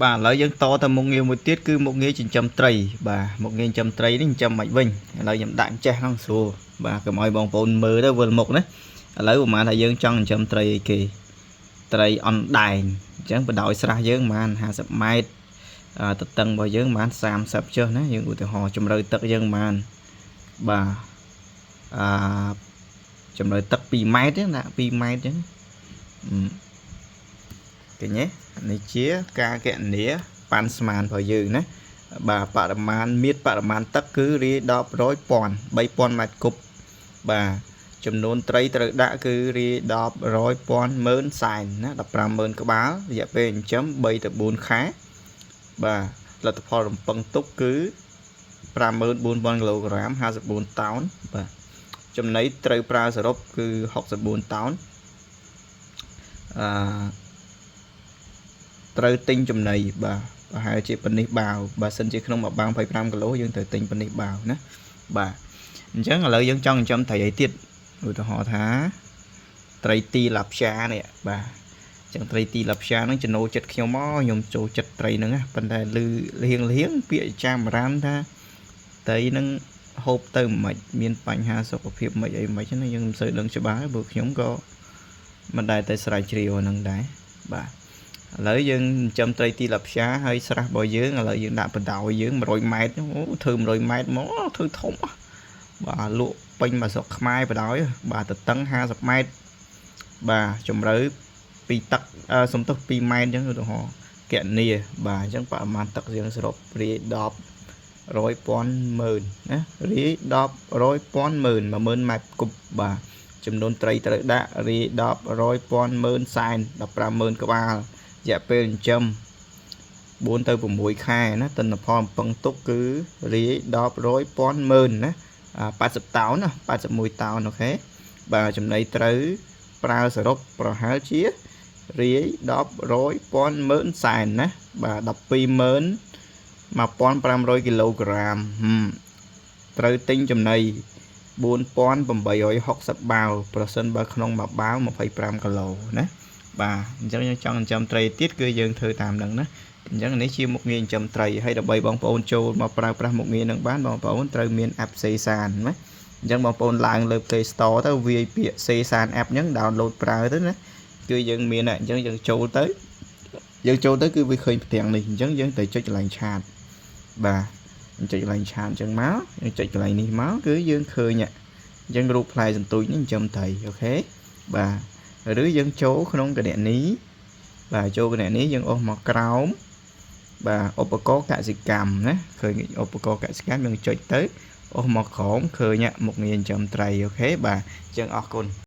បាទឥឡូវយើងតទៅមុខងារមួយទៀតគឺមុខងារចិញ្ចឹមត្រីបាទមុខងារចិញ្ចឹមត្រីនេះចិញ្ចឹមមិនវិញឥឡូវខ្ញុំដាក់ចេះហ្នឹងស្រួលបាទកុំឲ្យបងប្អូនមើលទៅវិលមុខណាឥឡូវប្រហែលថាយើងចង់ចិញ្ចឹមត្រីអីគេត្រីអណ្ដែងអញ្ចឹងបណ្ដោយស្រះយើងប្រហែល50ម៉ែត្រអឺទទឹងរបស់យើងប្រហែល30ចុះណាយើងឧទាហរណ៍ជម្រៅទឹកយើងប្រហែលបាទអឺជម្រៅទឹក2ម៉ែត្រទេណា2ម៉ែត្រអញ្ចឹងឃើញទេនេះជាការគណនាប៉ាន់ស្មានរបស់យើងណាបាទបរិមាណមៀតបរិមាណទឹកគឺរាយ10 100ពាន់3000ម៉ែត្រគូបបាទចំនួនត្រីត្រូវដាក់គឺរាយ10 100ពាន់ម៉ឺនសែនណា150,000ក្បាលរយៈពេលចិញ្ចឹម3ទៅ4ខែបាទលទ្ធផលរំពឹងទុកគឺ54,000គីឡូក្រាម54តោនបាទចំណីត្រូវប្រើសរុបគឺ64តោនអឺត្រូវទិញចំណីបាទប្រហែលជាប៉ុណ្នេះបាវបើសិនជាក្នុងមួយបាវ25គីឡូយើងត្រូវទិញប៉ុណ្នេះបាវណាបាទអញ្ចឹងឥឡូវយើងចង់ចិញ្ចឹមត្រីអីទៀតឧទាហរណ៍ថាត្រីទីឡាផ្យានេះបាទអញ្ចឹងត្រីទីឡាផ្យាហ្នឹងចំណូលចិត្តខ្ញុំមកខ្ញុំចូលចិត្តត្រីហ្នឹងណាប៉ុន្តែលឺលៀងលៀងពាក្យចាំរានថាត្រីហ្នឹងហូបទៅមិនមានបញ្ហាសុខភាពមិនអីមិនណាយើងមិនសូវដឹងច្បាស់ព្រោះខ្ញុំក៏មិនដែលតែស្រាវជ្រាវហ្នឹងដែរបាទឥឡូវយើងចិញ្ចឹមត្រីទីឡាផ្យាហើយស្រះរបស់យើងឥឡូវយើងដាក់បណ្ដោយយើង100ម៉ែត្រអូធ្វើ100ម៉ែត្រមកធ្វើធំបាទលក់ពេញមួយស្រុកខ្មែរបណ្ដោយបាទទទឹង50ម៉ែត្របាទជម្រៅពីទឹកសំទុះ2ម៉ែត្រអញ្ចឹងឧទាហរណ៍កណនីបាទអញ្ចឹងបរិមាណទឹកយើងសរុបរាយ10 100ពាន់ម៉ឺនណារាយ10 100ពាន់ម៉ឺន10000ម៉ែត្រគូបបាទចំនួនត្រីត្រូវដាក់រាយ10 100ពាន់ម៉ឺនសែន150,000ក្បាលរយៈពេលចិញ្ចឹម4ទៅ6ខែណាទិន្នផលរំពឹងទុកគឺរាយ10 100ពាន់ម៉ឺនណា80តោនណា81តោន OK បាទចំណីត្រូវប្រើសរុបប្រហែលជារាយ10 100ពាន់ម៉ឺនសែនណាបាទ121,500គីឡូក្រាមត្រូវទិញចំណី4860បាវប្រសិនបើក្នុងមួយបាវ25គីឡូណាបាទអញ្ចឹងយើងចង់ចិញ្ចឹមត្រីទៀតគឺយើងធ្វើតាមនឹងណាអញ្ចឹងនេះជាមុខងារចិញ្ចឹមត្រីហើយដើម្បីបងប្អូនចូលមកប្រើប្រាស់មុខងារនឹងបានបងប្អូនត្រូវមាន app សេសានណាអញ្ចឹងបងប្អូនឡើងលើ Play Store ទៅវាយពាក្យសេសាន app អញ្ចឹង download ប្រើទៅណាគឺយើងមានអញ្ចឹងយើងចូលទៅយើងចូលទៅគឺវាឃើញផ្ទាំងនេះអញ្ចឹងយើងត្រូវចុចកន្លែង chat បាទចុចកន្លែង chat អញ្ចឹងមកយើងចុចកន្លែងនេះមកគឺយើងឃើញអញ្ចឹងរូបផ្លែសន្ទូចនេះចិញ្ចឹមត្រី OK បាទឬយើងចូលក្នុងគណនីបាទចូលគណនីយើងអូសមកក្រោមបាទឧបករណ៍កសិកម្មណាឃើញឧបករណ៍កសិកម្មយើងចុចទៅអូសមកក្រោមឃើញមុខងារចិញ្ចឹមត្រី OK បាទអញ្ចឹងអរគុណ។